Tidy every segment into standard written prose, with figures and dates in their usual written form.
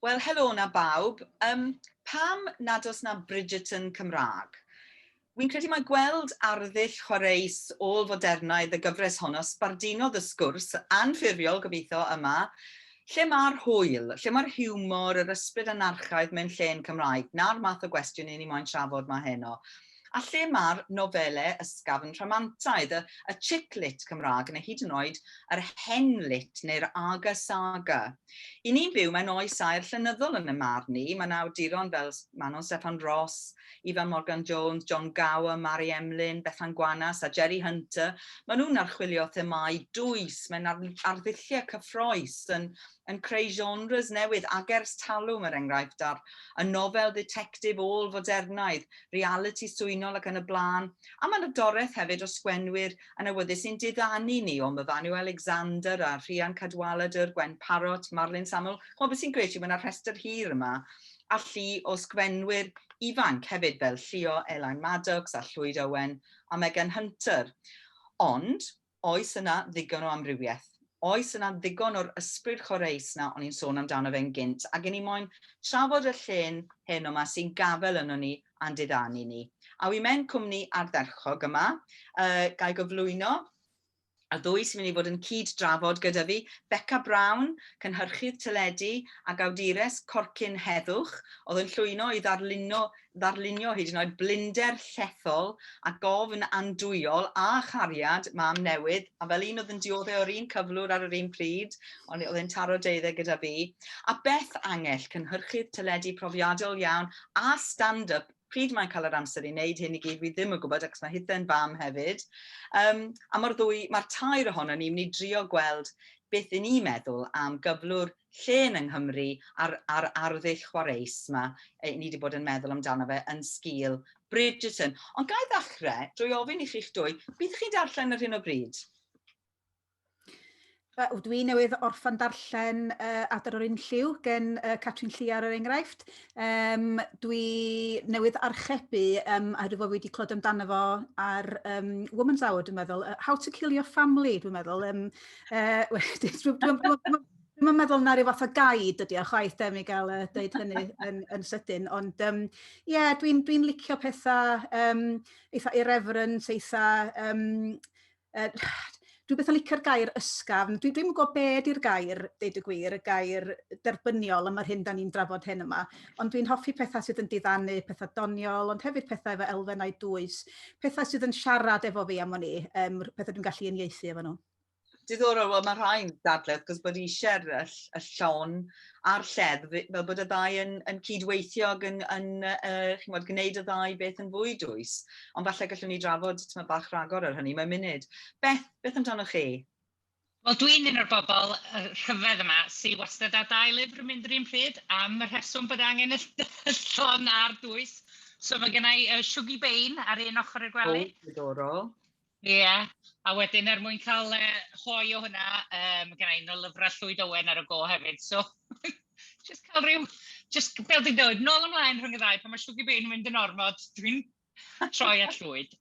Wel, helo na bawb. Um, pam nad oes na Bridgerton Cymraeg? Wi'n credu mai gweld arddull chwareus ôl-fodernaidd y gyfres honno sbardunodd y sgwrs, anffurfiol gobeithio, yma. Lle mae'r hwyl? Lle mae'r hiwmor, yr ysbryd anarchaidd mewn llên Cymraeg? 'Na'r math o gwestiwn 'y ni moyn trafod 'ma heno. A lle mae'r nofelau ysgafn rhamantaidd, y, y chick lit Cymraeg, neu hyd yn oed yr hen lit neu'r aga saga? I ni'n byw mewn oes aur llenyddol yn y marn i. Mae 'na awduron fel Manon Steffan Ros, Ifan Morgan Jones, Jon Gower, Mari Emlyn, Bethan Gwanas a Jerry Hunter. Maen nhw'n archwilio themâu dwys mewn arddulliau cyffrous, yn, yn creu genres newydd, ag ers talwm, er enghraifft, ar y nofel dditectif ôl-fodernaidd, realiti swynol ac yn y blaen. A mae yna doreth hefyd o sgwennwyr yn awyddus i'n diddanu ni, o Myfanwy Alexander a Rhian Cadwaladr, Gwen Parrott, Marlyn Samuel. Chimod beth sy'n grêt yw mae yna rhestr hir yma, a llu o sgwennwyr ifanc hefyd fel Llio Elain Maddocks a Llwyd Owen a Megan Hunter. Ond, oes yna ddigon o amrywiaeth? Oes yna ddigon o'r ysbryd chwareus 'na o'n i'n sôn amdano fe'n gynt? Ac 'yn ni moyn trafod y llên heno 'ma sy'n gafel yno ni a'n diddanu ni. A wi mewn cwmni ardderchog yma, uh, ga i gyflwyno y ddwy sy'n mynd i fod yn cyd-drafod gyda fi, Beca Brown, cynhyrchydd teledu ac awdures Corcyn Heddwch, oedd yn llwyno i ddarlunio, ddarlunio hyd yn oed blinder llethol a gofn andwyol a chariad mam newydd, a fel un oedd yn dioddef o'r un cyflwr ar yr un pryd, ond oedd e'n taro deuddeg gyda fi. A Beth Angell, cynhyrchydd teledu profiadol iawn a stand-up pryd mae'n cael yr amser i wneud hyn i gyd, fi ddim yn gwybod, achos mae hithe'n fam hefyd. Um, a mae'r ddwy, mae'r tair ohono ni'n mynd i drio gweld beth i ni'n meddwl am gyflwr llên yng Nghymru a'r, ar arddull chwareus yma e, ni wedi bod yn meddwl amdano fe yn sgil Bridgerton. Ond ga i ddechrau drwy ofyn i chi'ch dwy, beth chi'n darllen ar hyn o bryd? Dwi newydd orffan darllen Adar o'r Unlliw gen Catrin Lluar er enghraifft. Um, dwi newydd archebu, um, a rwyf wedi clywed amdano fo ar um, Woman's Hour, dwi'n meddwl, How to Kill Your Family, dwi'n meddwl. Um, uh, dwi'n dwi, dwi, dwi, Dwi'm yn meddwl na ryw fath o guide ydy o chwaith de, mi gael uh, deud hynny yn, yn sydyn. Ond ie, um, yeah, dwi'n dwi licio pethau um, eitha irreverent, eitha um, Uh, dwi beth yn licio'r gair ysgafn. Dwi ddim yn gwybod be ydy'r gair, deud y gwir, y gair derbyniol am yr hyn da ni'n drafod hyn yma. Ond dwi'n hoffi pethau sydd yn diddanu, pethau doniol, ond hefyd pethau efo elfennau dwys. Pethau sydd yn siarad efo fi am o'n i, um, pethau dwi'n gallu uniaethu efo nhw. Diddorol, wel mae rhai'n dadlau wrth gwrs bod eisiau'r y, y llon a'r lleddf fel bod y ddau yn, yn cydweithio ac yn, yn uh, chimod, gwneud y ddau beth yn fwy dwys. Ond falle gallwn ni drafod tyma bach rhagor ar hynny mewn munud. Beth, beth amdano chi? Wel, dwi'n un o'r bobl rhyfedd yma sydd wastad â dau lyfr yn mynd yr un pryd am y rheswm bod angen y llon a'r dwys. So mae gennau uh, Shuggie Bain ar un ochr y gwely. O, diddorol. Ie, a wedyn er mwyn cael uh, hoe o hwnna, um, mae gen i un o lyfrau Llwyd Owen ar y go hefyd, so just cael rhyw, just fel dwi'n dweud, nôl ymlaen rhwng y ddau, pan mae Shuggie Bain yn mynd yn ormod, dwi'n troi at Llwyd.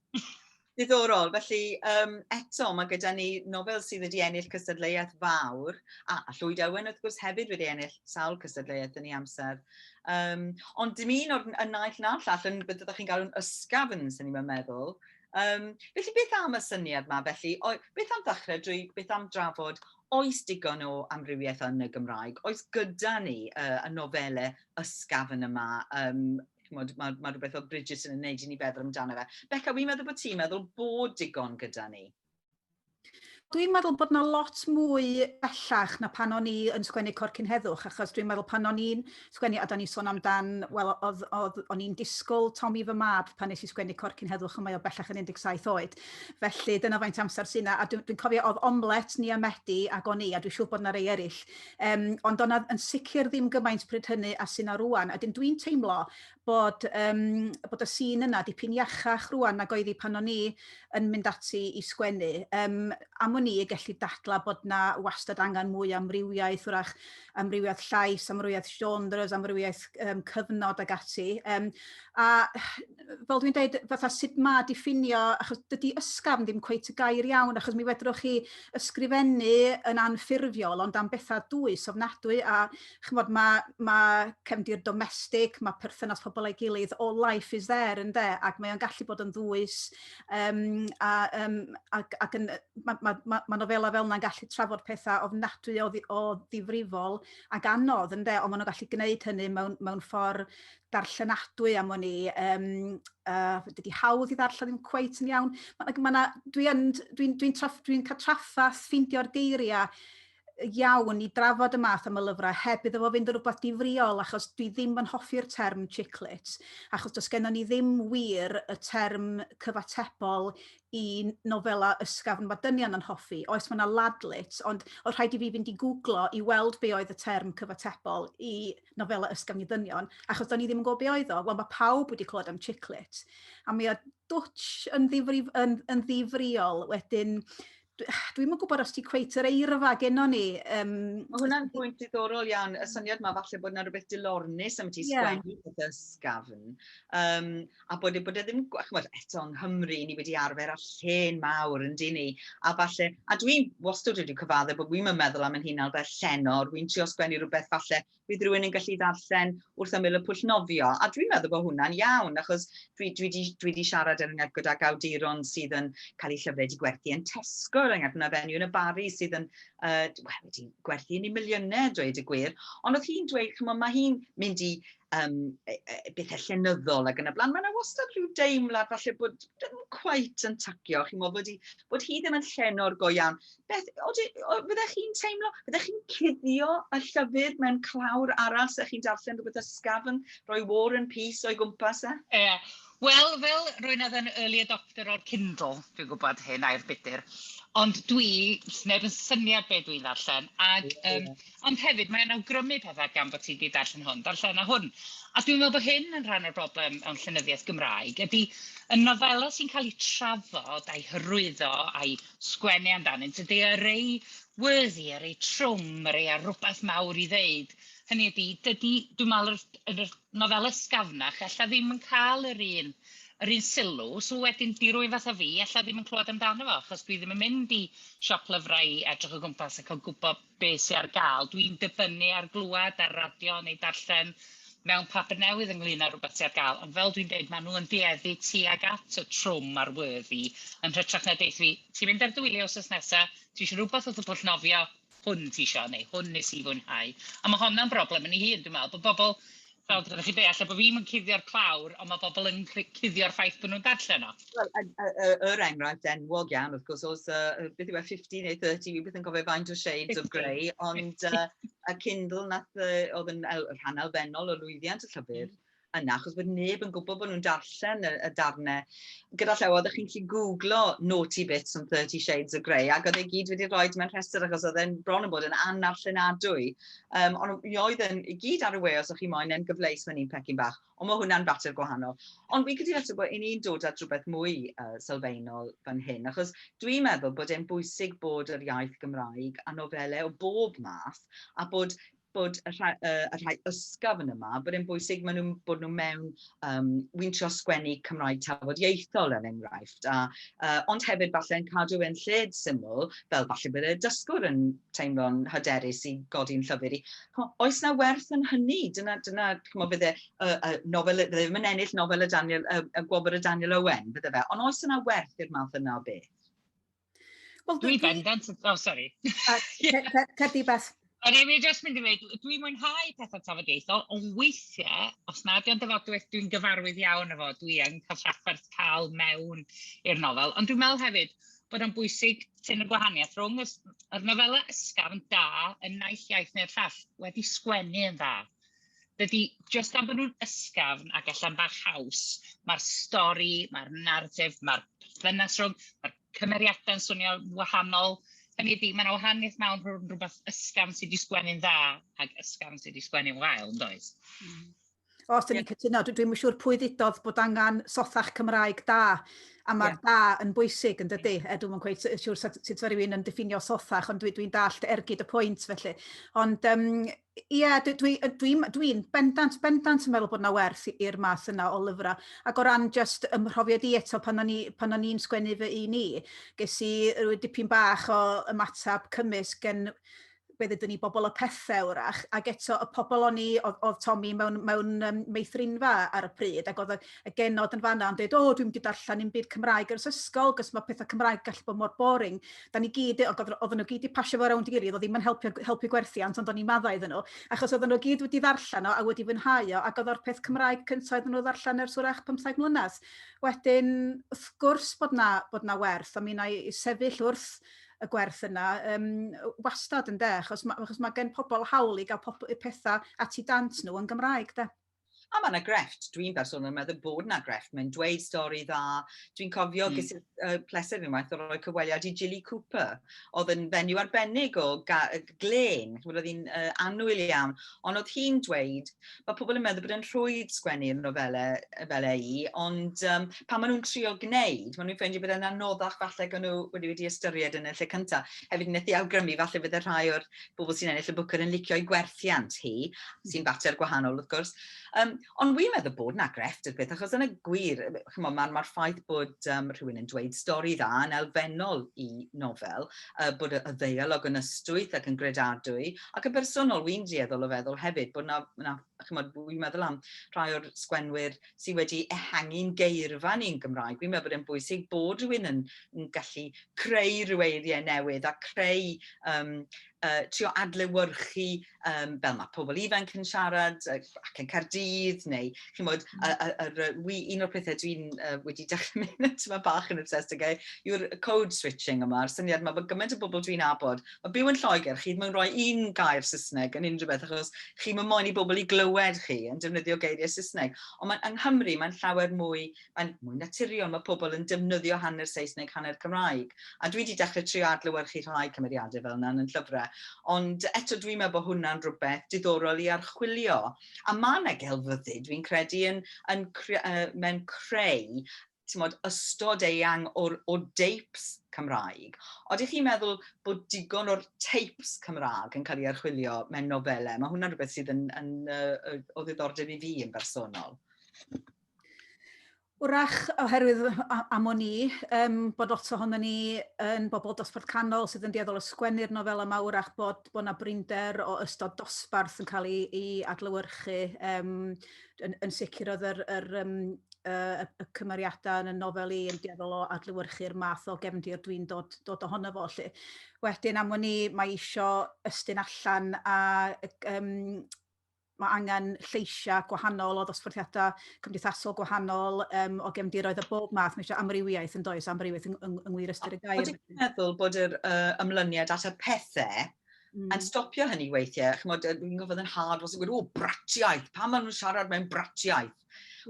Diddorol, felly um, eto mae gyda ni nofel sydd wedi ennill cystadleuaeth fawr, a, a Llwyd Owen wrth gwrs hefyd wedi ennill sawl cystadleuaeth yn ei amser. Um, ond dim un o'r y naill na'r llall yn beth ydych chi'n galw'n ysgafn, sy'n ni'n meddwl. Um, felly beth am y syniad yma felly? O, beth am ddechrau drwy, beth am drafod, oes digon o amrywiaeth yn y Gymraeg? Oes gyda ni uh, y nofelau ysgafn yma? Um, chimod, mae, mae rhywbeth fel Bridgerton yn neud i ni feddwl amdano fe. Beca, wi'n meddwl bod ti'n meddwl bod digon gyda ni. Dwi'n meddwl bod 'na lot mwy bellach na pan o'n i yn sgwennu Corcyn Heddwch, achos dwi'n meddwl pan o'n i'n sgwennu, a da ni'n sôn amdan, wel, oedd, oedd, o'n i'n disgwyl Tommy fy mab pan nes i sgwennu Corcyn Heddwch, a mae o bellach yn 17 oed. Felly dyna faint amser sy'n na, a dwi'n dwi cofio oedd Omlet, Nia Medi ac o'n i, a dwi'n siŵr bod 'na rei eraill. Um, ond o'na yn sicr ddim gymaint pryd hynny a sy'n na rwan. A dyn dwi'n teimlo bod, bod y sîn yna dipyn iachach rwan nag oedd hi pan o'n i yn mynd ati i sgwennu. Am wn i y gellu dadla bod na wastad angen mwy amrywiaeth, wrach amrywiaeth llais, amrywiaeth genres, amrywiaeth cyfnod ag ati. A fel dwi'n dweud, fatha sut mae diffinio, achos dydy ysgafn ddim cweit y gair iawn, achos mi fedrwch chi ysgrifennu yn anffurfiol, ond am bethau dwys ofnadwy, a chymod, mae cefndir domestig, mae perthynas pobl a'i gilydd, all life is there, ynde, ac mae o'n gallu bod yn ddwys, a, ac, ac yn, mae nofela fel yna'n gallu trafod pethau ofnadwy o ddifrifol ac anodd, ynde, ond maen nhw'n gallu gwneud hynny mewn ffordd darllenadwy am o'n i. Dydy hawdd i ddarllen ddim cweit yn iawn. Ma, ma dwi dwi, dwi dwi cael traffath ffeindio'r geiriau iawn i drafod y math yma lyfrau heb iddo fo fynd yn rhywbeth difriol, achos dwi ddim yn hoffi'r term chick lit, achos does gennon ni ddim wir y term cyfatebol i nofela ysgafn mae dynion yn hoffi. Oes, mae yna ladlit, ond oedd rhaid i fi fynd i googlo i weld be oedd y term cyfatebol i nofela ysgafn i ddynion, achos do'n i ddim yn gwybod be oedd o. Wel, mae pawb wedi clywed am chick lit. A mi oedd dwtch yn ddifriol wedyn dwi'n yn gwybod os ti cweit yr eirfa gennon ni. Mae hwnna'n pwynt diddorol iawn, y syniad yma falle bod yna rhywbeth dilornus am ti sgwennu peth ysgafn. A bod e ddim, chymod, eto yng Nghymru, ni wedi arfer â llên mawr yn dyn ni. A falle, a dwi'n wastad wedi cyfadde bod wi'n meddwl am yn hunan fel llenor, wi'n trio sgwennu rhywbeth falle bydd rhywun yn gallu ddarllen wrth ymyl y pwll nofio. A dwi'n meddwl bod hwnna'n iawn, achos dwi di siarad er enghraifft gydag awduron sydd yn cael eu llyfrau wedi gwerthu yn Tesco, er enghraifft, yna fenyw yn y Bari sydd yn well, wedi gwerthu yn ei miliynau, dweud y gwir. Ond oedd hi'n dweud, chymod, mae hi'n mynd i bethau llenyddol ac yn y blaen. Mae yna wastad rhyw deimlad falle bod ddim cweit yn tacio, chi'n meddwl bod hi ddim yn llenor go iawn. Beth, fyddech chi'n teimlo, fyddech chi'n cuddio y llyfr mewn clawr arall se chi'n darllen rhywbeth ysgafn, rhoi War and Peace o'i gwmpas e? Ie. Yeah. Wel, fel rwy'n oedd yn early adopter o'r Kindle, dwi'n gwybod hyn air budur, ond dwi, neb yn syniad be dwi'n ddarllen, ag, ond hefyd mae'n awgrymu pethau gan bod ti wedi darllen hwn, darllen a hwn. A dwi'n meddwl bod hyn yn rhan o'r broblem mewn llenyddiaeth Gymraeg, ydy y nofela sy'n cael ei trafod a'i hyrwyddo a'i sgwennu amdanynt, ydy y rei worthy, y rei trwm, y rei ar rhywbeth mawr i ddeud. Hynny ydy, dydy, dwi'n meddwl, yr nofel ysgafnach, ella ddim yn cael yr un sylw, so wedyn di rywun fatha fi, ella ddim yn clywed amdano fo, achos dwi ddim yn mynd i siop lyfrau i edrych o gwmpas a cael gwybod beth sydd ar gael. Dwi'n dibynnu ar glwad ar radio neu darllen mewn papur newydd ynglyn â rhywbeth sydd ar gael. Ond fel dwi'n dweud, maen nhw yn dueddu tuag at y trwm a'r worthy yn hytrach na deud fi, ti'n mynd ar dy wyliau wsos nesaf, ti eisiau rhywbeth wrth y pwll nofio, hwn ti isio, neu hwn nes i fwynhau. A mae honna'n broblem yn ei hun, dwi'n meddwl, bod bobl, fel ydych chi deall, bod fi'n cuddio'r clawr, ond mae bobl yn cuddio'r ffaith bod nhw'n darllen o. Wel, yr enghraifft enwog iawn, wrth gwrs, oedd, beth yw e, 50 neu 30, fi byth yn cofio faint o Shades of Grey, ond y Kindle nath, oedd yn rhan elfennol o lwyddiant y llyfr yna, achos bod neb yn gwybod bod nhw'n darllen y darnau. Gyda llaw, oeddech chi'n gallu googlo naughty bits on 30 Shades of Grey, ac oedd e gyd wedi rhoi mewn rhestr achos oedd e'n bron yn bod yn annarllenadwy. Ond mi oedd yn i gyd ar y we os o'ch chi moyn yn gyfleus mewn un pecyn bach. Ond mae hwnna'n fater gwahanol. Ond fi'n credu eto bod i ni'n dod at rhywbeth mwy sylfaenol fan hyn, achos dwi'n meddwl bod e'n bwysig bod yr iaith Gymraeg a nofelau o bob math, a bod y rhai ysgafn yma, bod e'n bwysig maen nhw, bod nhw mewn, wy'n trio sgwennu Cymraeg tafodieithol yn enghraifft, ond hefyd falle yn cadw e'n lled syml, fel falle bod y dysgwr yn teimlo'n hyderus i godi'n llyfr i. Oes na werth yn hynny? Dyna chymod, bydde, nofel, bydde ddim yn ennill nofel y Daniel, y gwobr y Daniel Owen, bydde fe. Ond oes yna werth i'r math yna o beth? Wel, dwi bendant, oh sorry. Cer di, Beth. O'n i'n just mynd i ddweud, dwi'n mwynhau pethau tafodieithol, ond weithiau, os nad yw'n dyfodwaith dwi'n gyfarwydd iawn efo, dwi yn cael trafferth cael mewn i'r nofel. Ond dwi'n meddwl hefyd bod o'n bwysig tyn y gwahaniaeth rhwng yr nofelau ysgafn da yn naill iaith neu'r llall wedi sgwennu yn dda. Dydy, just am bod nhw'n ysgafn ac allan bach haws, mae'r stori, mae'r narratif, mae'r perthynas rhwng, mae'r cymeriadau'n swnio wahanol. Hynny ydy, mae yna wahaniaeth mewn rhwng rhywbeth ysgafn sydd wedi sgwennu'n dda ac ysgafn sydd wedi sgwennu'n wael, yn does? Os dyn ni'n cytuno, dwi'n siŵr pwy ddudodd bod angen sothach Cymraeg da, a mae'r da yn bwysig yn dydy. E, dwi'm yn cweit siŵr sut mae rhywun yn diffinio sothach, ond dwi dallt ergyd y pwynt felly. Ond ie, dwi bendant, bendant yn meddwl bod yna werth i'r math yna o lyfrau. Ac o ran just ymhrofiad i eto pan o'n i'n sgwennu fy un i, ges i rhyw dipyn bach o ymateb cymysg gen be ddydyn ni bobl y pethau wrach, ac eto y pobl o'n i, oedd Tommy mewn meithrinfa ar y pryd, ac oedd y genod yn fanna yn dweud, "O, dwi'n mynd i darllen un byd Cymraeg ers ysgol, gos mae pethau Cymraeg gallu bod mor boring." Da ni gyd, oedden nhw gyd i pasio fo rownd i gilydd, oedd ddim yn helpu gwerthiant, ond o'n i'n maddau iddyn nhw, achos oedden nhw gyd wedi ddarllen o a wedi fwynhau o, ac oedd o'r peth Cymraeg cyntaf iddyn nhw ddarllen ers wrach 15 mlynedd. Wedyn, wrth gwrs bod na werth, a mi wna i sefyll wrth y gwerth yna wastad yn de, achos ma gen pobl hawl i gael pethau at i dant nhw yn Gymraeg, de. A mae yna grefft, dwi'n bersonol yn meddwl bod yna grefft. Mae'n dweud stori dda. Dwi'n cofio ges i'r pleser unwaith o roi cyfweliad i Jilly Cooper, oedd yn fenyw arbennig o glen, oedd hi'n annwyl iawn. Ond oedd hi'n dweud, mae pobl yn meddwl bod e'n rhwydd sgwennu'r nofelau fel ei, ond pan maen nhw'n trio gwneud, maen nhw'n ffeindio bod e'n anoddach falle gan nhw wedi ystyried yn y lle cyntaf. Hefyd wnaeth hi awgrymu falle fydde rhai o'r bobl sy'n ennill y Booker yn licio ei gwerthiant hi, sy'n fater gwahanol wrth gwrs. Ond wi'n meddwl bod na grefft i'r peth, achos yn y gwir, chimod, ma ffaith bod rhywun yn dweud stori dda yn elfennol i nofel, bod y ddeialog yn ystwyth ac yn gredadwy, ac yn bersonol, wi'n dueddol o feddwl hefyd bod na chimod, wi'n meddwl am rhai o'r sgwenwyr sydd wedi ehangu'n geirfa ni'n Gymraeg. Wi'n meddwl bod e'n bwysig bod rhywun yn gallu creu rhyw eiriau newydd a creu, trio adlewyrchu fel mae pobl ifanc yn siarad ac yn Caerdydd neu, chimod, un o'r pethau dwi'n wedi dechrau mynd yma bach yn obsessed ag e, yw'r code switching yma, a'r syniad yma bod gymaint o bobl dwi'n nabod, mae byw yn Lloegr, chi ddim yn rhoi un gair Saesneg yn unrhyw beth, achos chi ddim moyn i bobl i glywed chi yn defnyddio geiriau Saesneg. Ond yng Nghymru mae'n llawer mwy, mae'n mwy naturiol, mae pobl yn defnyddio hanner Saesneg, hanner Cymraeg. A dwi wedi dechrau trio adlewyrchu rhai cymeriadau fel yna yn llyfrau. Ond eto dwi'n meddwl bod hwnna'n rhywbeth diddorol i archwilio. A mae yna gelfyddyd, dwi'n credu, mewn creu, t'mod, ystod eang o deips Cymraeg. Oeddech chi'n meddwl bod digon o'r teips Cymraeg yn cael ei archwilio mewn nofelau? Mae hwnna'n rhywbeth sydd yn o ddiddordeb i fi yn bersonol. Wrach oherwydd am o'n i, bod lot ohono ni yn bobl dosbarth canol sydd yn dueddol o sgwennu'r nofel yma, wrach bod 'na brinder o ystod dosbarth yn cael ei adlewyrchu. Yn sicr oedd yr y cymeriadau yn y nofel i yn dueddol o adlewyrchu'r math o gefndir dwi'n dod ohono fo. Lly. Wedyn am o'n i, mae isio ystyn allan a mae angen lleisiau gwahanol o ddosbarthiadau cymdeithasol gwahanol, o gefndiroedd o bob math. Mae eisiau amrywiaeth yn does, amrywiaeth yng ngwir ystyr y gair. Ydych chi'n meddwl bod yr ymlyniad at y pethau yn stopio hynny weithiau? Chimod, dwi'n gwybod yn hard was yn gweud, "O, bratiaith, pam maen nhw'n siarad mewn bratiaith?"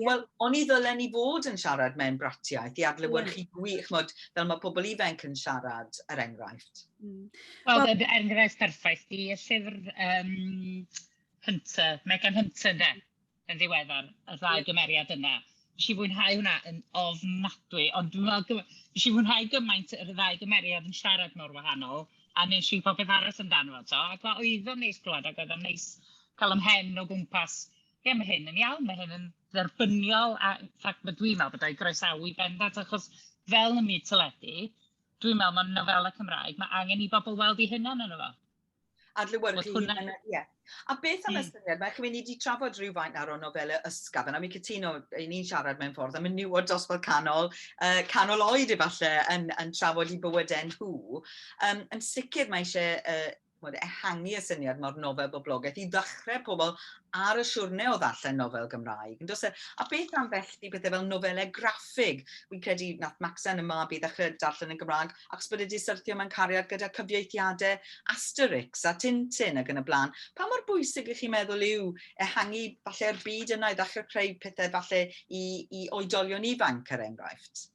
Wel, oni ddylen ni fod yn siarad mewn bratiaith i adlewyrchu gwir, chimod, fel mae pobl ifanc yn siarad, er enghraifft. Wel, er enghraifft perffaith i y llyfr Hunter, Megan Hunter, de, yn ddiweddar, y ddau gymeriad yna. Nes i fwynhau hwnna yn ofnadwy, ond dwi'n meddwl, nes i fwynhau gymaint yr ddau gymeriad yn siarad mor wahanol, a nes i popeth arall amdano fo, to, ac oedd o'n neis clywed, ac oedd o'n neis cael ymhen o gwmpas, ie, mae hyn yn iawn, mae hyn yn dderbyniol, a in fact, mae dwi'n meddwl bod o'i groesawu bendant, achos fel ym myd teledu, dwi'n meddwl mae'n nofela Cymraeg, mae angen i bobl weld eu hunain yno fo. Adlewyrchu hunain, ie. A beth am y syniad, mae chi'n mynd i di trafod rhywfaint ar o nofelau ysgafn, a mi cytuno, i ni'n siarad mewn ffordd am y menywod dosbarth canol, canol oed efallai yn trafod i bywydau nhw. Yn sicr mae eisiau chimod, ehangu y syniad mae'r nofel boblogaeth i ddechrau pobl ar y siwrne o ddarllen nofel Gymraeg. Yn does e? A beth am felly pethau fel nofelau graffig? Wi'n credu nath Maxen y mab i ddechrau darllen yn Gymraeg achos bod e wedi syrthio mewn cariad gyda cyfieithiadau Asterix a Tintin ac yn y blaen. Pa mor bwysig ych chi'n meddwl yw ehangu falle'r byd yna i ddechrau creu pethau falle i oedolion ifanc, er enghraifft?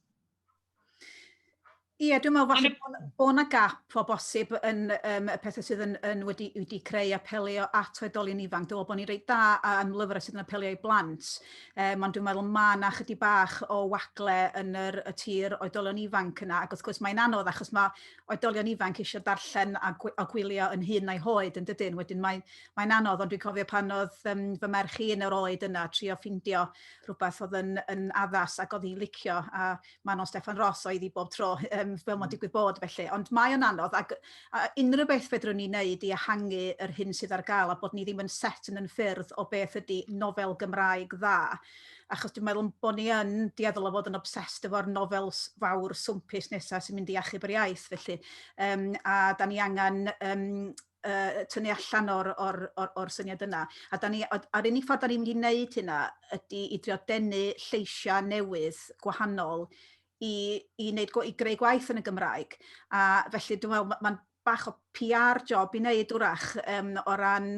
Ie, dwi'n meddwl falle bod yna gap o bosib yn y pethau sydd yn wedi creu apelio at oedolion ifanc. Dwi'n meddwl bod ni'n reit da am lyfrau sydd yn apelio i blant, ond dwi'n meddwl mae yna chydig bach o wagle yn y tir oedolion ifanc yna. Ac wrth gwrs mae'n anodd achos mae oedolion ifanc eisiau darllen a gwylio yn hŷn na'i hoed yn dydyn. Wedyn mae'n anodd, ond dwi'n cofio pan oedd fy merch i yn yr oed yna, trio ffindio rhywbeth oedd yn addas ac oedd hi'n licio. A Manon Steffan Ros oedd hi bob tro, fel mae'n digwydd bod felly. Ond mae o'n anodd, ac unrhyw beth fedrwn ni wneud i ehangu yr hyn sydd ar gael a bod ni ddim yn set yn yn ffyrdd o beth ydy nofel Gymraeg dda. Achos dwi'n meddwl bod ni yn dueddol o fod yn obsessed efo'r nofel fawr swmpus nesaf sy'n mynd i achub yr iaith felly. A da ni angen tynnu allan o'r syniad yna. A da ni, a'r unig ffordd da ni'n mynd i wneud hynna ydy i drio denu lleisiau newydd gwahanol i greu gwaith yn y Gymraeg. A felly dwi'n meddwl mae'n bach o PR job i wneud wrach o ran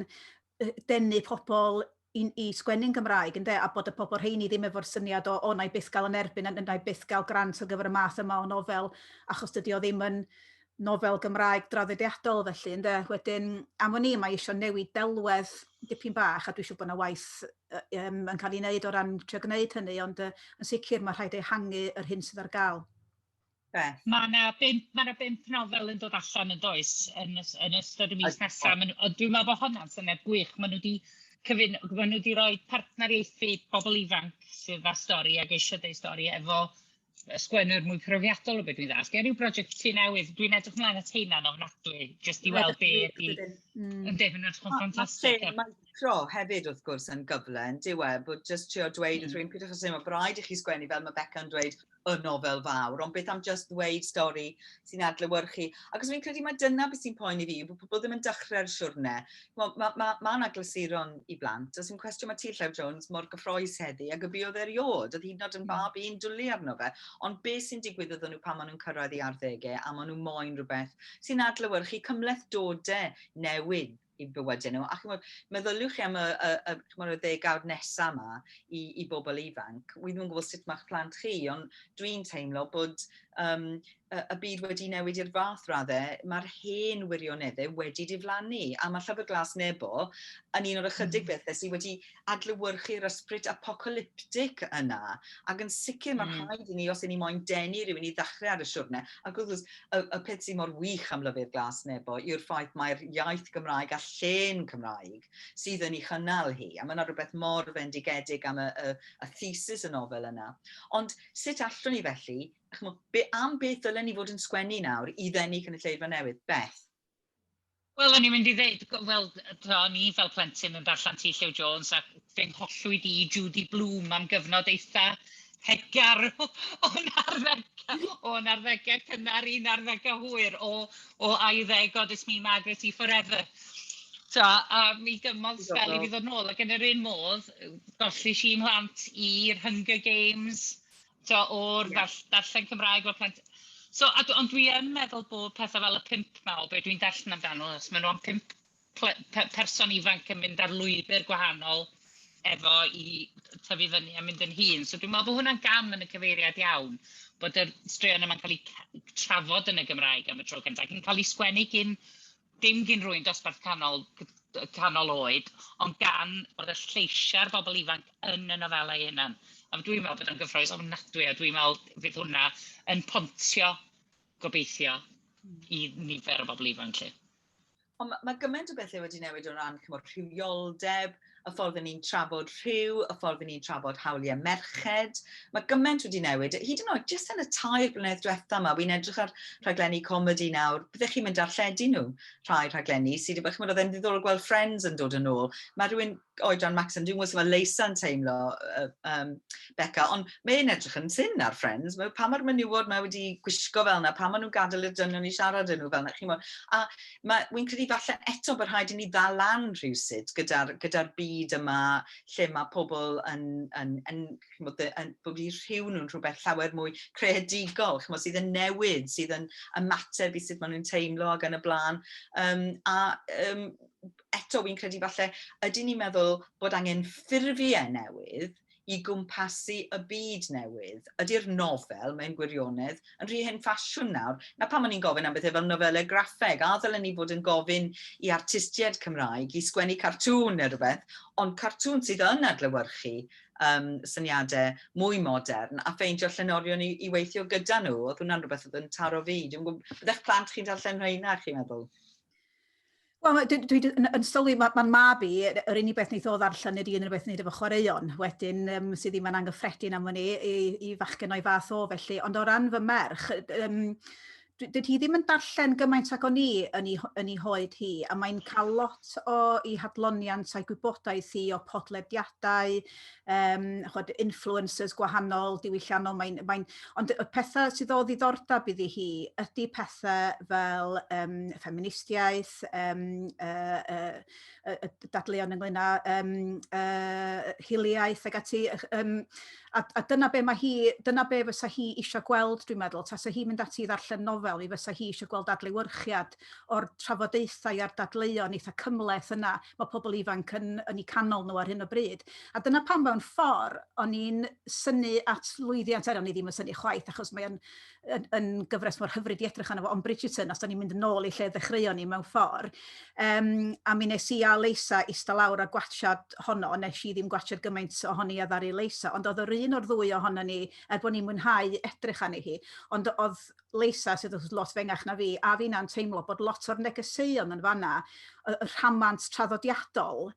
denu pobl i sgwennu'n Gymraeg, ynde, a bod y pobl rheini ddim efo'r syniad o na i byth gael yn erbyn, na i byth gael grant ar gyfer y math yma o nofel, achos dydy o ddim yn nofel Gymraeg draddodiadol felly, ynde. Wedyn, am wn i, mae eisiau newid delwedd dipyn bach, a dwi'n siŵr bod yna waith yn cael ei wneud o ran trio gwneud hynny, ond yn sicr mae rhaid ehangu yr hyn sydd ar gael. Beth? Mae yna 5 nofel yn dod allan yn does yn ystod y mis nesaf. Dwi'n meddwl bod hwnna'n syniad gwych. Maen nhw wedi rhoi partneriaethu bobl ifanc sydd â stori ac eisiau deud stori efo sgwennwyr mwy profiadol o beth dwi'n ddallt. Gen ryw brosiect tu newydd, dwi'n edrych mlaen at heina'n ofnadwy, jyst i weld be ydi. Yndi, mae'n edrych yn ffantastig. Mae micro hefyd wrth gwrs yn gyfle, yn dyw e, bod jyst trio dweud wrth rhywun, peidiwch â teimlo, bod rhaid i chi sgwennu fel mae Beca'n dweud, y nofel fawr, ond beth am just ddweud stori sy'n adlewyrchu. Ac os fi'n credu mae dyna beth sy'n poeni fi, bod pobl ddim yn dechrau'r siwrne. Ma yna glasuron i blant, os yw'n cwestiwn mae T. Llew Jones mor gyffroes heddi, ac y buodd erioed, oedd hyd yn oed yn fab i'n dwlu arno fe. Ond beth sy'n digwydd iddyn nhw pan maen nhw'n cyrraedd i arddegau, a maen nhw moyn rhywbeth sy'n adlewyrchu cymhlethdodau newydd i bywydau nhw. A chimod, meddyliwch chi am y ddegawd nesaf yma i bobl ifanc. Wi ddim yn gwybod sut mae'ch plant chi, ond dwi'n teimlo bod y byd wedi newid i'r fath raddau, mae'r hen wirioneddau wedi diflannu. A mae Llyfr Glas Nebo yn un o'r ychydig bethau sydd wedi adlewyrchu'r ysbryd apocalyptic yna. Ac yn sicr mae'n rhaid i ni, os i ni moyn denu rhywun i ddechrau ar y siwrne, ac wrth gwrs, y peth sy'n mor wych am Lyfr Glas Nebo yw'r ffaith mae'r iaith Gymraeg a llên Cymraeg sydd yn ei chynnal hi. A mae yna rhywbeth mor fendigedig am y thesis y nofel yna. Ond sut allwn ni felly, chimod, am beth dylen ni fod yn sgwennu nawr i ddenu cynulleidfa newydd? Beth? Wel, o'n i'n mynd i ddeud, wel, o'n i fel plentyn yn darllen T. Llew Jones ac fe nghollwyd i Judy Blume am gyfnod eitha hegar o'n arddegau cynnar i'n arddegau hwyr o I There God It's Me Margaret i Forever. So, a mi gymodd sbel i fi ddod nôl, ac yn yr un modd, gollish i mhlant i'r Hunger Games, so, o'r darllen Cymraeg o'r plant. So, ond dwi yn meddwl bod pethau fel y 5 ma o be dwi'n darllen amdano, os maen nhw am 5 person ifanc yn mynd ar lwybr gwahanol efo i tyfu fyny a mynd yn hŷn. So dwi'n meddwl bod hwnna'n gam yn y cyfeiriad iawn, bod yr straeon yma'n cael eu trafod yn y Gymraeg am y tro cyntaf, ac yn cael eu sgwennu dim gyn rhywun dosbarth canol oed, ond gan bod y lleisiau'r bobl ifanc yn y nofelau eu hunain. A dwi'n meddwl bod o'n gyffrous ofnadwy, a dwi'n meddwl fydd hwnna yn pontio, gobeithio, i nifer o bobl ifanc lle. Ond mae gymaint o bethau wedi newid o ran chimod, rhywioldeb, y ffordd ni'n trafod rhyw, y ffordd ni'n trafod hawliau merched. Mae gymaint wedi newid. Hyd yn oed, jyst yn y 3 blynedd diwetha yma, wi'n edrych ar rhaglenni comedi nawr. Byddech chi'n mynd darlledu nhw, rhai rhaglenni sydd wedi bod, chimod, oedd e'n ddiddorol gweld Friends yn dod yn ôl. Mae rhywun oedran Maxim, dwi'n gwybod sut mae Leisa'n teimlo, Beca, ond mae'n edrych yn tyn ar Friends. Mae, pa mae'r menywod mae wedi gwisgo fel yna, pa maen nhw'n gadael i'r dynion i siarad â nhw fel yna, chimod. A wy'n credu falle eto bod rhaid i ni ddal lan rhywsut gyda'r byd yma lle mae pobl chimod, bod eu rhyw nhw'n rhywbeth llawer mwy creadigol, chimod, sydd yn newid, sydd yn ymateb i sut maen nhw'n teimlo ac yn y blaen. A eto wy'n credu falle, ydyn ni'n meddwl bod angen ffurfiau newydd i gwmpasu y byd newydd. Ydy'r nofel, mewn gwirionedd, yn rhy hen ffasiwn nawr? Na pam o'n i'n gofyn am bethau fel nofelau graffeg, a ddylen ni fod yn gofyn i artistiaid Cymraeg i sgwennu cartŵn neu rhywbeth, ond cartŵn sydd yn adlewyrchu syniadau mwy modern a ffeindio llenorion i weithio gyda nhw. Oedd hwnna'n rhywbeth oedd yn taro fi. Dwi'n gwybod, byddech plant chi'n darllen rheina, chi'n meddwl? Wel, dwi yn sylwi, mae'n mab i, yr unig beth wneith o ddarllen ydy unrhyw beth wneud efo chwaraeon, wedyn sydd ddim yn anghyffredin am hynny i fachgen o'i fath o felly. Ond o ran fy merch, dydy hi ddim yn darllen gymaint ag o'n i yn ei hoed hi, a mae'n cael lot o'i hadloniant a'i gwybodaeth hi o podlediadau, chod, influencers gwahanol, diwylliannol, ond y pethau sydd o ddiddordeb iddi hi ydy pethau fel ffeministiaeth, y dadleuon ynglyn â hiliaeth ac ati, a dyna be mae hi, dyna be fysa hi eisiau gweld, dwi'n meddwl, tasa hi'n mynd ati i ddarllen nofel, mi fysa hi eisiau gweld adlewyrchiad o'r trafodaethau a'r dadleuon eitha cymhleth yna mae pobl ifanc yn eu canol nhw ar hyn o bryd. A dyna pam mewn ffordd o'n i'n synnu at lwyddiant, er o'n i ddim yn synnu chwaith, achos mae'n yn gyfres mor hyfryd i edrych arno fo, ond Bridgerton, os da ni'n mynd yn ôl i lle ddechreuon ni mewn ffordd. A mi nes i a Leisa ista lawr a gwatshad honno, nes i ddim gwatshad gymaint ohoni a ddaru Leisa, ond oedd yr un o'r ddwy ohono ni, er bod ni'n mwynhau edrych arni hi, ond oedd Leisa, sydd wrth lot fengach na fi, a finna'n teimlo bod lot o'r negeseuon yn fanna, y rhamant traddodiadol,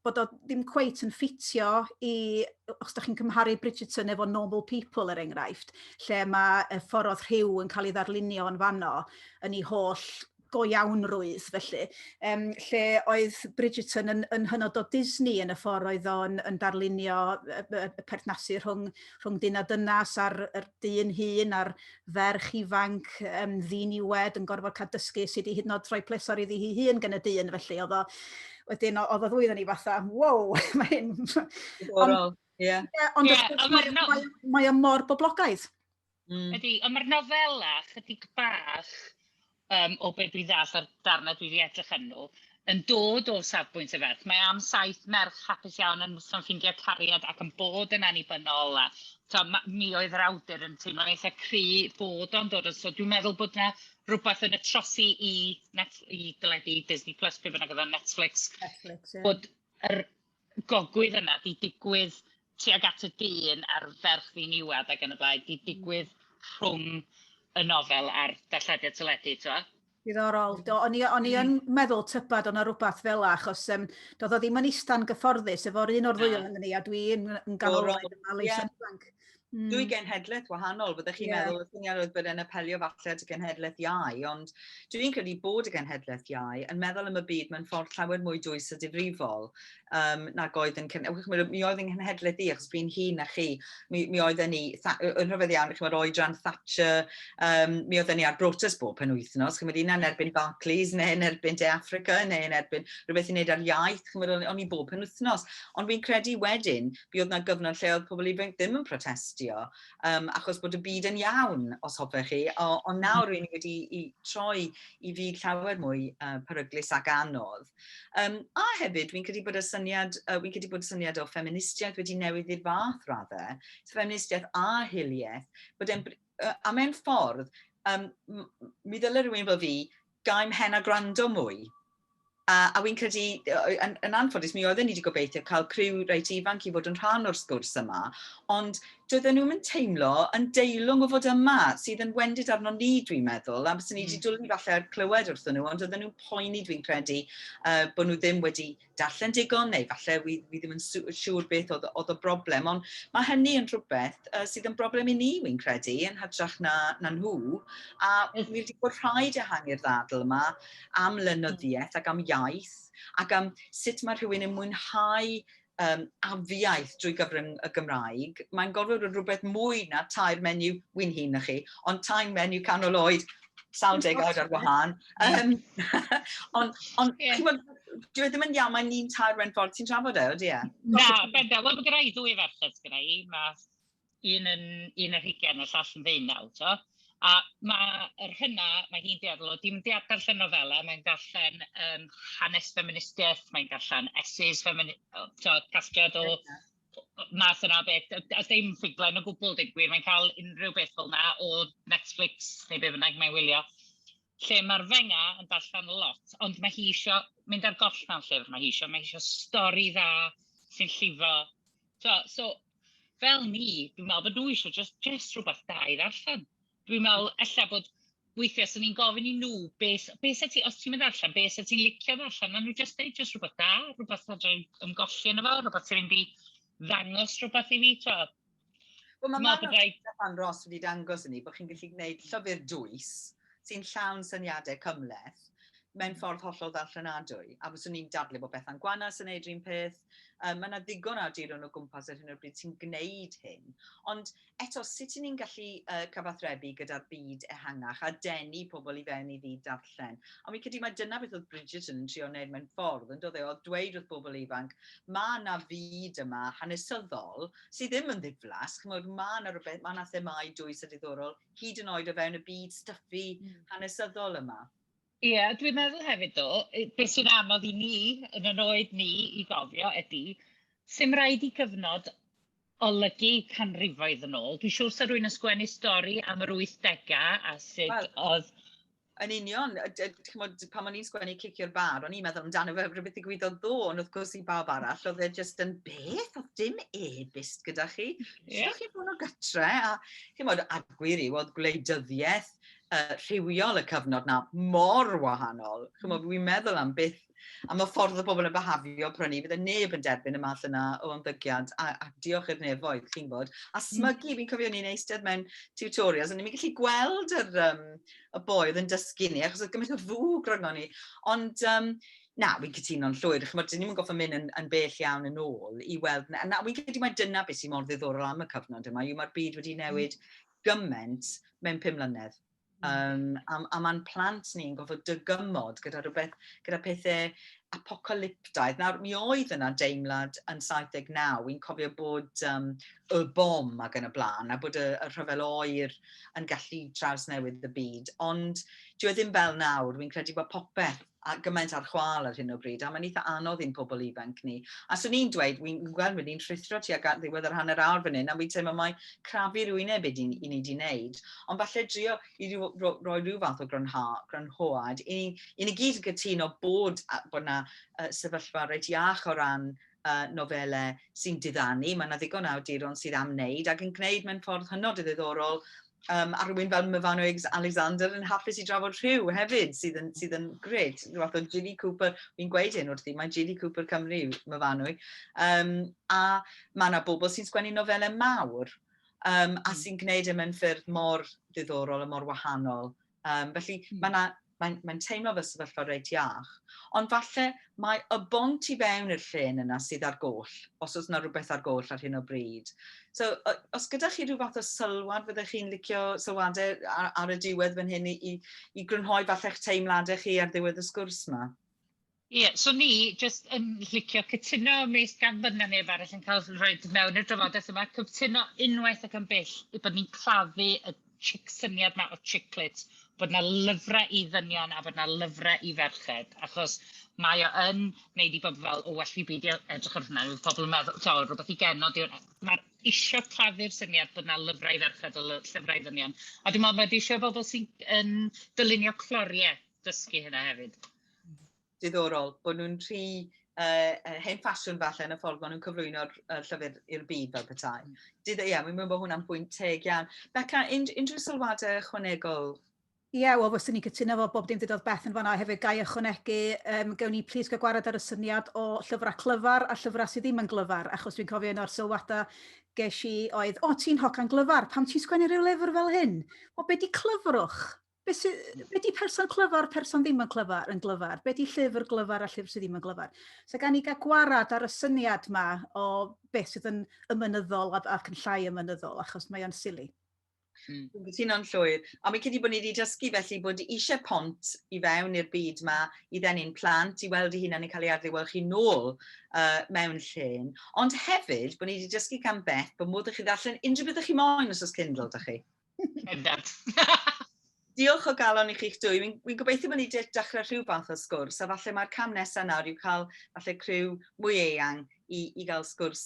bod o ddim cweit yn ffitio i, os da chi'n cymharu Bridgerton efo Normal People er enghraifft, lle mae y ffordd oedd rhyw yn cael ei ddarlunio yn fanno yn ei holl go iawnrwydd felly, lle oedd Bridgerton yn hynod o Disney yn y ffordd oedd o'n yn darlunio y perthnasu rhwng dyn a dynas a'r yr dyn hŷn a'r ferch ifanc ddiniwed yn gorfod cael dysgu sut i hyd yn oed rhoi pleser iddi hi hun gan y dyn felly oedd o wedyn oedd o ddwy ni fatha wow, mae hyn Diddorol, ie. Ond mae o mor boblogaidd. Ydy, ond mae'r nofela chydig bach o be dwi ddall a'r darnau dwi wedi edrych arnyn nhw, yn dod o safbwynt y ferch. Mae am 7 merch hapus iawn yn ffeindio cariad ac yn bod yn annibynnol. A, to, mi oedd yr awdur yn teimlo'n eitha cry bod o'n dod. So dwi'n meddwl bod yna rhywbeth yn y trosi i deledu Disney Plus, be bynnag oedd o'n Netflix, Netflix, ie. Bod yr gogwydd yna di digwydd tuag at y dyn a'r ferch ddiniwad ac yn y blaen, di digwydd rhwng y nofel a'r darllediad teledu, ti'n Diddorol. Do, o'n i yn meddwl tybad o'na rhywbeth fel 'a, achos doedd o ddim yn ista'n gyfforddus efo'r un o'r ddwy ohonon ni, a dwi'n yn ganol oed yma, Leisa'n ifanc. Dwy genhedlaeth wahanol, byddech chi'n meddwl y syniad oedd bod e'n apelio falle at y genhedlaeth iau, ond dwi'n credu bod y genhedlaeth iau yn meddwl am y byd mewn ffordd llawer mwy dwys a difrifol nag oedd yn mi oedd yn nghenhedlaeth i, achos fi'n hŷn na chi, mi oedden ni, yn rhyfedd iawn, chi'mod, oedran Thatcher, mi oedden ni ar brotest bob penwythnos, chi'mod, un yn erbyn Barclays, neu yn erbyn De Africa, neu yn erbyn rhywbeth i wneud ar iaith, chi'mod, o'n i bob penwythnos. Ond fi'n credu wedyn, mi oedd 'na gyfnod lle oedd pobl ifanc ddim yn protestio, achos bod y byd yn iawn, os hoffech chi, ond nawr ry'n ni wedi i troi i fyd llawer mwy peryglus ac anodd. A hefyd, fi'n credu bod y syniad, fi'n credu bod y syniad o ffeministiaeth wedi newid i'r fath raddau, so ffeministiaeth a hiliaeth, bod e'n, a mewn ffordd, mi ddyle rhywun fel fi gau mhen a gwrando mwy. A wy'n credu, yn anffodus, mi oedden ni wedi gobeithio cael criw reit ifanc i fod yn rhan o'r sgwrs yma, ond doedden nhw'n teimlo yn deilwng o fod yma, sydd yn wendid arno ni, dwi'n meddwl, a byswn ni wedi dwlu falle ar clywed wrthyn nhw, ond oedden nhw'n poeni, dwi'n credu, bod nhw ddim wedi darllen digon, neu falle wi ddim yn siŵr beth oedd y broblem, ond mae hynny yn rhywbeth sydd yn broblem i ni, wy'n credu, yn hytrach na nhw, a mi wedi bod rhaid ehangu'r ddadl yma am lenyddiaeth ac am iaith, ac am sut mae rhywun yn mwynhau afiaith drwy gyfrwng y Gymraeg. Mae'n gorfod bod rhywbeth mwy na tair menyw, wy'n hŷn na chi, ond tair menyw canol oed, 70 oed ar wahân. Ond chi'mod, dyw e ddim yn iawn, mae'n ni'n tair mewn ffordd ti'n trafod e, ydy e? Na, bendant. Wel, mae gen i ddwy ferched gyda i. Mae un yn 21 a'r llall yn 19, to. A mae'r hynna, mae hi'n dueddol o dim darllen nofelau, mae'n darllen hanes feministiaeth, mae'n darllen essays, to, casgliad o Math yna o beth, a dim ffuglen o gwbl, deud gwir, mae'n cael unrhyw beth fel yna o Netflix neu be bynnag mae'n wylio. Lle mae'r fenga yn darllen lot, ond mae hi isio mynd ar goll mewn llyfr, mae hi isio stori dda sy'n llifo. So, fel ni, dwi'n meddwl bod nhw eisiau just rhywbeth da i ddarllen. Dwi'n meddwl ella bod weithiau sy'n ni'n gofyn i nhw, be sa ti, os ti'n mynd darllen, be sa ti'n licio darllen, a nhw just deud just rhywbeth da, rhywbeth fedra i ymgolli yno fo, rhywbeth sy'n mynd i ddangos rhywbeth i fi, t'wo. Wel, mae Dwi'n meddwl bod Manon rhaid Steffan Ros wedi dangos i ni bod chi'n gallu gwneud llyfr dwys sy'n llawn syniadau cymhleth mewn ffordd hollol ddarllenadwy. A fyswn i'n dadlu bod Bethan Gwanas yn neud yr un peth. Mae yna ddigon o awduron o gwmpas ar hyn o bryd sy'n gwneud hyn. Ond eto, sut y'n ni'n gallu cyfathrebu gyda'r byd ehangach a denu pobl i fewn i fyd darllen? A mi'n credu mai dyna beth oedd Bridgerton yn trio wneud mewn ffordd, yn doedd e? Oedd dweud wrth bobl ifanc, mae yna fyd yma hanesyddol sydd ddim yn ddiflas, chimod, mae yna rhywbeth, mae yna themâu dwys a diddorol, hyd yn oed o fewn y byd stuffy hanesyddol yma. Ie, yeah, dwi'n meddwl hefyd ddo, beth sy'n anodd i ni, yn yn oed ni, i gofio ydy, sy'm rhaid i gyfnod olygu canrifoedd yn ôl. Dwi'n siŵr sa rhywun yn sgwennu stori am yr 80au a sut Wel, oedd. Yn union, chimod, pan o'n i'n sgwennu Cicio'r Bar, o'n i'n meddwl amdano fe rhywbeth ddigwyddodd ddo, ond wrth gwrs i bawb arall, oedd e jyst yn beth, oedd dim e-byst gyda chi. Sut chi fod o gytre, a chimod, a gwir yw, oedd gwleidyddiaeth rhywiol y cyfnod na mor wahanol. Chimod, fi'n meddwl am beth, am y ffordd o bobl yn behafio prynu, fydde neb yn derbyn y math yna o ymddygiad, a diolch i'r nefoedd, chi'n bod. A smygu, fi'n cofio ni'n eistedd mewn tutorials, a ni'n gallu gweld y boi oedd yn dysgu ni, achos oedd gymaint o fwg rhyngon ni. Ond, na, fi'n cytuno'n llwyr. Chimod, dyn ni'm yn gorfod mynd yn bell iawn yn ôl i weld. Na, fi'n credu mai dyna beth sy'n mor ddiddorol am y cyfnod yma, yw mae'r byd wedi newid gymaint mewn 5 mlynedd. A mae'n plant ni'n gorfod dygymod gyda rhywbeth, gyda pethau apocalyptaidd. Nawr, mi oedd yna deimlad yn 79, wi'n cofio bod y bom ac yn y blaen, a bod y rhyfel oer yn gallu trawsnewid y byd. Ond dyw e ddim fel nawr, wi'n credu bod popeth a gymaint ar chwâl ar hyn o bryd, a mae'n eitha anodd i'n pobl ifanc ni. A swn i'n dweud, wi'n gweld bod ni'n rhuthro tuag at ddiwedd yr hanner awr fan hyn, a wi'n teimlo mai crafu'r wyneb i ni wedi wneud. Ond falle drio i roi rhyw fath o grynhoad, i ni gyd yn cytuno bod na sefyllfa reit iach o ran nofelau sy'n diddanu. Mae yna ddigon o awduron sydd am wneud ac yn gwneud mewn ffordd hynod o ddiddorol a rhywun fel Myfanwy Alexander yn hapus i drafod rhyw hefyd, sydd yn grêt. Rhyw fath o Jilly Cooper, fi'n gweud hyn wrthi, mae Jilly Cooper Cymru Myfanwy. A mae yna bobl sy'n sgwennu nofelau mawr a sy'n gwneud e mewn ffyrdd mor ddiddorol a mor wahanol. Felly mae teimlo fel sefyllfa reit iach. Ond falle mae y bont i fewn i'r llên yna sydd ar goll, os oes yna rhywbeth ar goll ar hyn o bryd. So, os gyda chi rhyw fath o sylwad, fyddech chi'n licio sylwadau ar y diwedd fan hyn i grynhoi falle'ch teimladau chi ar ddiwedd y sgwrs yma? Ie, yeah, so ni jyst yn licio cytuno ymysg gan bod 'na neb arall yn cael rhoi mewn i'r drafodaeth yma, cytuno unwaith ac yn byth i bod ni'n claddu y chick syniad 'ma o chick lit, bod 'na lyfrau i ddynion a bod 'na lyfrau i ferched, achos mae o yn neud i bobl fel, "O, well fi beidio edrych ar hwnna," bydd pobl yn meddwl, so, rhywbeth i genod yw. Mae'r isio claddu'r syniad bod 'na lyfrau i ferched a llyfrau i ddynion. A dwi'n meddwl mae eisiau bobl sy'n yn dylunio cloriau dysgu hynna hefyd. Diddorol, bod nhw'n rhy hen ffasiwn falle yn y ffordd maen nhw'n cyflwyno'r llyfr i'r byd fel petai. Ie, yeah, mi'n meddwl bod hwnna'n pwynt teg iawn. Beca, unrhyw sylwadau ychwanegol? Ie, yeah, wel, fyswn i'n cytuno efo bob dim dydodd Beth yn fanna. Hefyd, gai ychwanegu, gawn ni plis gael gwared ar y syniad o llyfrau clyfar a llyfrau sydd ddim yn glyfar, achos dwi'n cofio un o'r sylwadau ges i oedd, "O, ti'n hogan glyfar, pam ti'n sgwennu rhyw lyfr fel hyn?" O, be di clyfrwch? Be di person clyfar, person ddim yn clyfar, yn glyfar? Be di llyfr glyfar a llyfr sydd ddim yn glyfar? So gan i gael gwarad ar y syniad ma o beth sydd yn ymynyddol ac yn llai ymynyddol, achos mae o'n silly. Dwi'n cytuno'n llwyr. A mi'n credu bod ni wedi dysgu felly bod eisiau pont i fewn i'r byd ma i ddenu'n plant, i weld eu hunain yn cael ei adlewyrchu nôl mewn llên. Ond hefyd, bod ni wedi dysgu gan Beth bod modd i chi ddarllen unrhyw beth ych chi moyn os oes Kindle da chi. Bendant. Diolch o galon i chi'ch dwy. Wi'n wi gobeithio bod ni wedi dechrau rhyw fath o sgwrs, a falle mae'r cam nesaf nawr yw cael falle criw mwy eang i gael sgwrs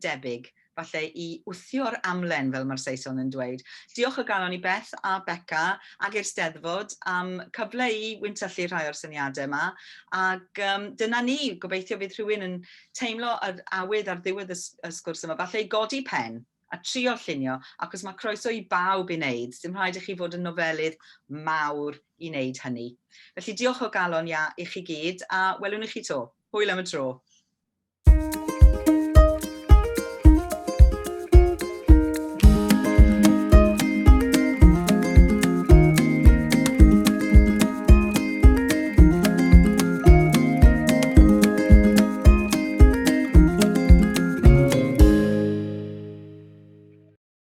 debyg, falle i wthio'r amlen, fel mae'r Saeson yn dweud. Diolch o galon i Beth a Beca ag i'r Steddfod am cyfle i wyntyllu rhai o'r syniadau yma. Ac dyna ni, gobeithio fydd rhywun yn teimlo yr awydd ar ddiwedd y sgwrs yma, falle i godi pen a trio llunio, achos mae croeso i bawb i wneud. Dim rhaid i chi fod yn nofelydd mawr i wneud hynny. Felly diolch o galon ia i chi gyd, a welwn i chi to. Hwyl am y tro.